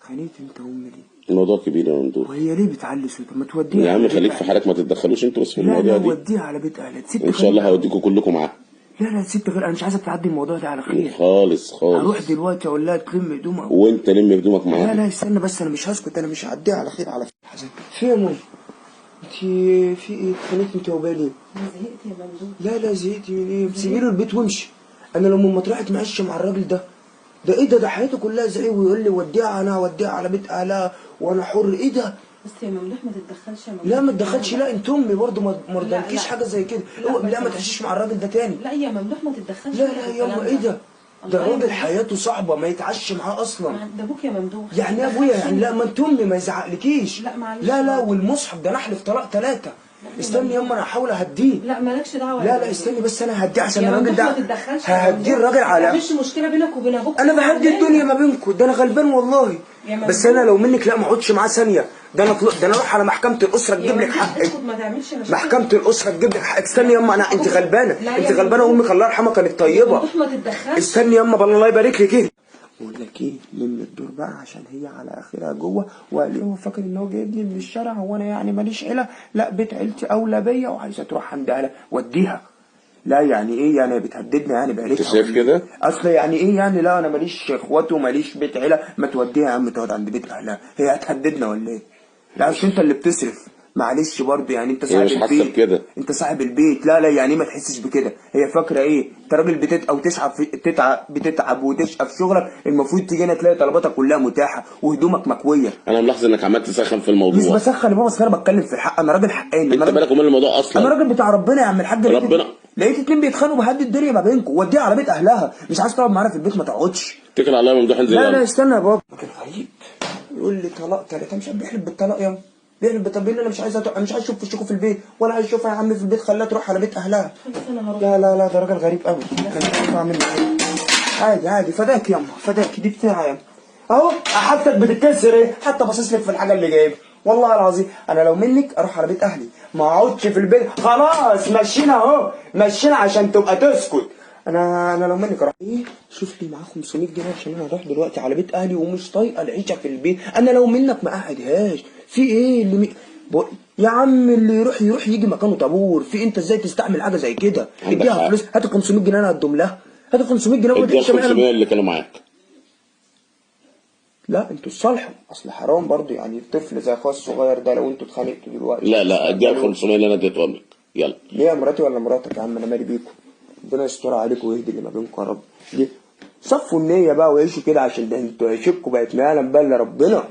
اتخانقت انت وامي ليه؟ الموضوع كبير يا ممدوح. وهي ليه بتعلي صوتها؟ ما توديها يا عم خليك في حالك، ما تتدخلوش انتوا بس في المواضيع دي. لا وديها على بيت اهلها. ان شاء الله هوديكوا كلكم معاها. لا لا ست غير، انا مش عايزك تعدي الموضوع ده على خير خالص خالص. هروح دلوقتي اقول لها تلم هدومها وانت لم هدومك معاها. لا لا استنى بس، انا مش هسكت، انا مش هعديها على خير على فكرة. في يا ماما انت في ايه؟ اتخانقتي انت وبالي؟ انا زهقت يا ممدوح. لا لا زهقتي من ايه؟ سيبي له البيت وامشي. انا لو من مطرحك معيش مع الراجل ده، ده ايه ده؟ ده حياته كلها زعيق ويقول لي وديها، انا هوديها على بيت اهلها وانا حر. ايه ده؟ بس يا ممدوح ما تتدخلش يا ممدوح. لا ما تتدخلش، لا انت امي برضه ما رضالكيش حاجة زي كده. لا ما تعيشيش مع الراجل ده تاني. لا يا ممدوح ما تتدخلش. لا لا يا ايه ده؟ ده راجل حياته صعبة ما يتعش معاه اصلا. ده ابوك يا ممدوح. يعني ايه ابويا؟ يعني لا ما انت امي ما يزعقلكيش. لا معلش. لا لا والمصحف ده انا احلف طلاق 3. استني يما انا هحاول اهديه. لا مالكش دعوه. لا لا استني بس انا ههديه عشان الراجل ده. ما تتدخلش. ههديه الراجل على ما تعملش مشكلة بينك وبين ابوك. انا بهدي الدنيا ما بينكم، ده انا غلبان والله. بس انا لو منك لا ما اقعدش معاه ثانية. ده انا ده انا اروح على محكمة الاسرة تجيب لك حقك. ما تعملش مشاكل. محكمة الاسرة تجيب لك حقك. استني يما انا انت غلبانه، انت غلبانه وامك الله يرحمها كانت طيبة. ما تتدخلش. استني يما الله يبارك لك. ايه بقول لك ايه، لم الدور بقى عشان هي على اخرها جوه، وقال ايه هو فاكر ان هو جايبني من الشارع، هو انا يعني ماليش عيله؟ لا بيت عيلتي اولى بيا وعايزه تروح عند اهلها. وديها. لا يعني ايه يعني بتهددنا يعني بعيلتها؟ انت شايف كده؟ اصل يعني ايه يعني؟ لا انا ماليش اخوات وماليش بيت عيله. ما توديها يا عم تقعد عند بيت اهلها، هي هتهددنا ولا ايه؟ لا مش انت اللي بتصرف، معلش برضه يعني انت صاحب البيت. كده انت صاحب البيت. لا لا يعني ما تحسش بكده، هي فاكره ايه؟ انت راجل بتتعب وتشقى في بتتعب وتشقى في شغلك، المفروض تيجي هنا تلاقي طلباتك كلها متاحة وهدومك مكويه. انا ملاحظ انك عمال تسخن في الموضوع. مش بسخن يا بابا، بس انا بتكلم في الحق، انا راجل حقاني. انت بالك ومال الموضوع اصلا؟ انا راجل بتاع ربنا يا عم الحاج. ربنا لقيت اتنين بيتخانقوا بهدي الدنيا ما بينكم، وديها على بيت اهلها. مش عايز تقعد معانا في البيت ما تقعدش. اتكل على الله يا ممدوح انزل. لا لا استنى يا بابا. كان غريب يقول لي طلاق 3، مش عارف بيحلف بالطلاق يا بيحلف بالطلاق. انا مش عايز مش عايز اشوف وشكوا في البيت، ولا عايز اشوفها يا عم في البيت، خليها تروح على بيت اهلها. لا لا لا ده راجل غريب قوي، انا مش عارف اعمل ايه. عادي عادي فداك ياما، فداك دي بتاعي ياما اهو. حاجتك بتتكسر ايه؟ حتى باصص لك في الحاجة اللي جايبها. والله العظيم انا لو منك اروح على بيت اهلي، ما اقعدش في البيت. خلاص مشينا اهو، مشينا عشان تبقى تسكت. انا لو منك اروح. ايه شوف لي معاه 500 جنيه عشان انا هروح دلوقتي على بيت اهلي ومش طايقة العيشة في البيت. انا لو منك ما قعدهاش. في ايه اللي يا عم اللي يروح يروح يجي مكانه طابور. في انت ازاي تستعمل حاجة زي كده؟ اديها فلوس، هات 500 جنيه انا هدوم لها. هات 500 جنيه. اديها 500 اللي كانوا معاك. لا انتوا تصالحوا، اصل حرام برضو يعني طفل زي اخويا الصغير ده لو انتوا اتخانقتوا دلوقتي. لا لا اديها 500 اللي انا اديتهم لك. يلا ليه يا مراتي ولا مراتك يا عم؟ انا مالي بيكم. ربنا يستر عليكم ويهدي اللي ما بينكم يا رب. ليه؟ صفوا النية بقى وعيشوا كده، عشان ده انتوا عيشتكم بقت ما يعلم بقى الا ربنا.